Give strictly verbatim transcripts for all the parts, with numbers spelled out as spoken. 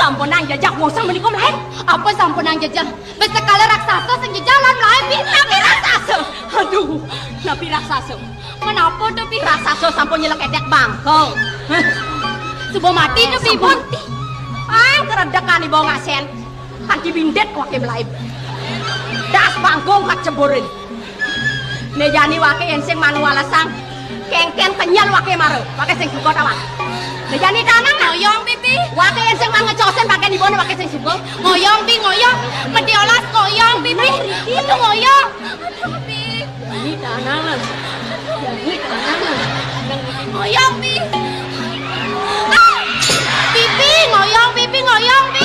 Sampunang jejeh wong sing menika mlaib. Apa sampunang jejeh? Wis sekala raksasa sing jejeh lan mlaib, Pi. Napi raksasa? Aduh, napi raksasa? Menapa to, Pi? Raksasa sampun nyelek edek bangkong. Hah? Suba mati to, Pi, Bun? Sampun mati. Ah, keredekan ibu ngasen. Kanti bindit wake mlaib. Das bangkong kat ceburin. Ne jani wake yen sing manu walesang, kengken kenyel wake mara, wake sing duka tawang. Ne jani tanang nah. Ngoyong, Pi, Pi. Wake yen sing man ngecosen pakai nibone wake sing duka. Ngoyong, Pi, ngoyong. Medi olas ngoyong, Pi, Pi. Aduh, ngoyong. Aduh, Pi. Jani tanang nah. Jani tanang nah. Ngoyong, Pi. Ah! Pi, Pi, ngoyong, Pi, Pi, ngoyong, Pi.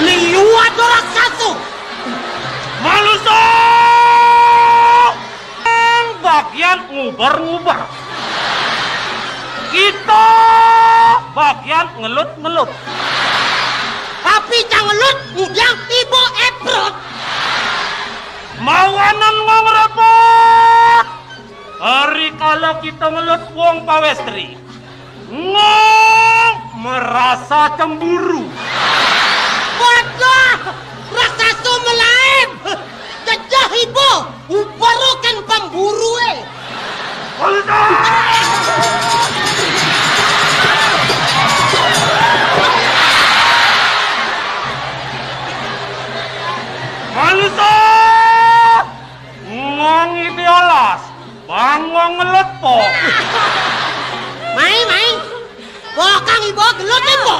Liwat ora satu. Manusa! Bagian nguber-nguber. Kita bagian ngelut-ngelut. Tapi cang ngelut, ngudang tiba eprot. Mawanan ngong repot. Hari kala kita ngelut wong pawestri. Ngong merasa cemburu. Waduh, raksasa melaib. Jejeh ibu, ubarukan pemburu, eh. Manusa! Manusa! Ngong iti olas, bangong ngelut po. Mai, mai. Bokang ibu gelut ibu.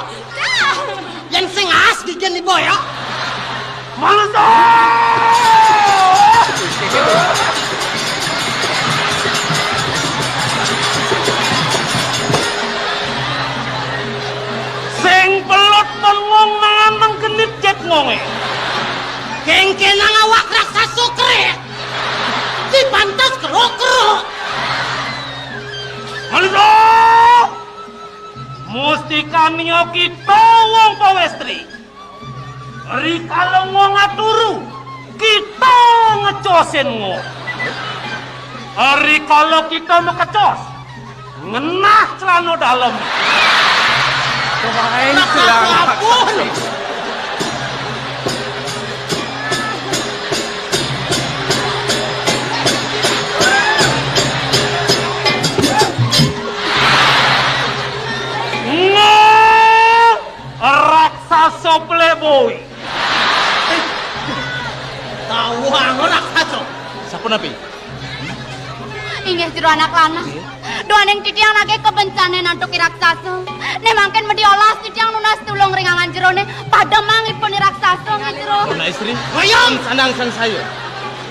Yang sing as gigen ibu ya. Manusa! Sing pelut bengong mangan menggenit jet ngonge. Kengkenang awak raksasa krek. Dipantas kerok-kerok. Manusa! Mustikania kita wong pawestri. Rikala wong aturu, kita ngecosin ngo. Rikala kita mekecos, ngenah celana dalem. Wah, celana ampun. Ngo raksasa playboy. Tawang raksasa. Sapunapi? Inggih jero anak lanang. Nggih. Duaning titiang nagih kabencane nantuki raksasa. Ne mangkin medi olas titiang nunas tulung ring angan jerone. Pademang ipun ni raksasa nggih jero. Pun istri. Wayang. Sandang sangsaya.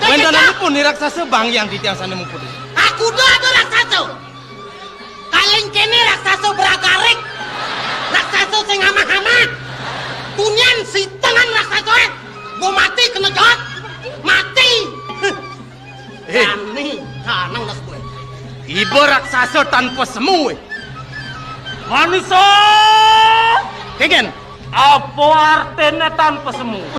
Wentenanipun ni raksasa bang yang titiang sane muput. Aku dah ada raksasa. Kaling kene raksasa beragarik. Raksasa sing amah-amah. Tunian sitengan raksasa, eh. Bo mati kena jahat. Mati. Eh. Kani, kanang das gue. Iba raksasa tanpa semu, eh. Manusa. Kegen. Apa artine tanpa semu?